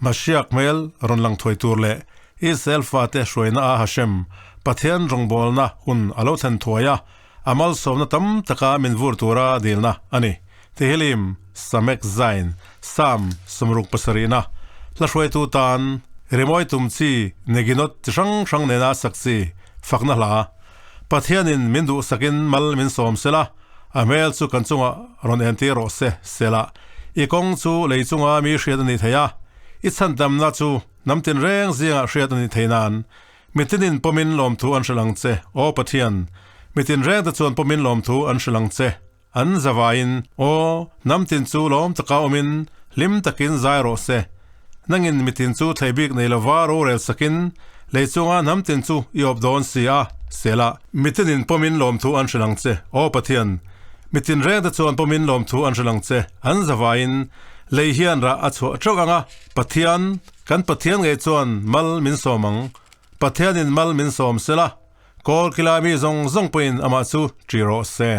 Mashiach hmel rawn lang thuai tur leh Israel fate hruaina a Hashem, Pathian rawngbawlna hun a lo thlen thuai a, a malsawmna tam taka min vur tura dilna a ni. Tehillim, Samek Zain, Psalm 67, Hla hruaitu tan rimawi tum chi Neginot chi hrang hrang nena sak chi fakna hla. Pathianin min duhsakin mal min sawm sela, a hmel chu kan chungah rawn entir rawh se, sela. I kawng chu lei chunga mi hriat a ni thei a, i chhandamna chu hnam tinreng zingah hriat a ni thei nan. Mitinin pawmin lawmthu an hrilh ang che, Aw Pathian, mi tinrengte chuan pawmin lawmthu an hrilh ang che. An zavaiin, Aw, hnam tin chu lawm taka awmin hlim takin zai rawh se. Nangin mitin chu thlei bik nei lova rorel sakin lei chunga hnam tin chu i awp dawn si a, sela. Mitinin pawmin lawmthu an hrilh ang che, Aw Pathian, mitin rengte chuan pawmin lawmthu an hrilh ang che. An zavaiin lei hian rah a chhuah teuh ang a, Pathian, kan Pathian ngei chuan mal min sawm ang. Pathianin mal min sawm sela, Kawl kilai mi zawng zawng pawhin amah chu ṭi rawh se.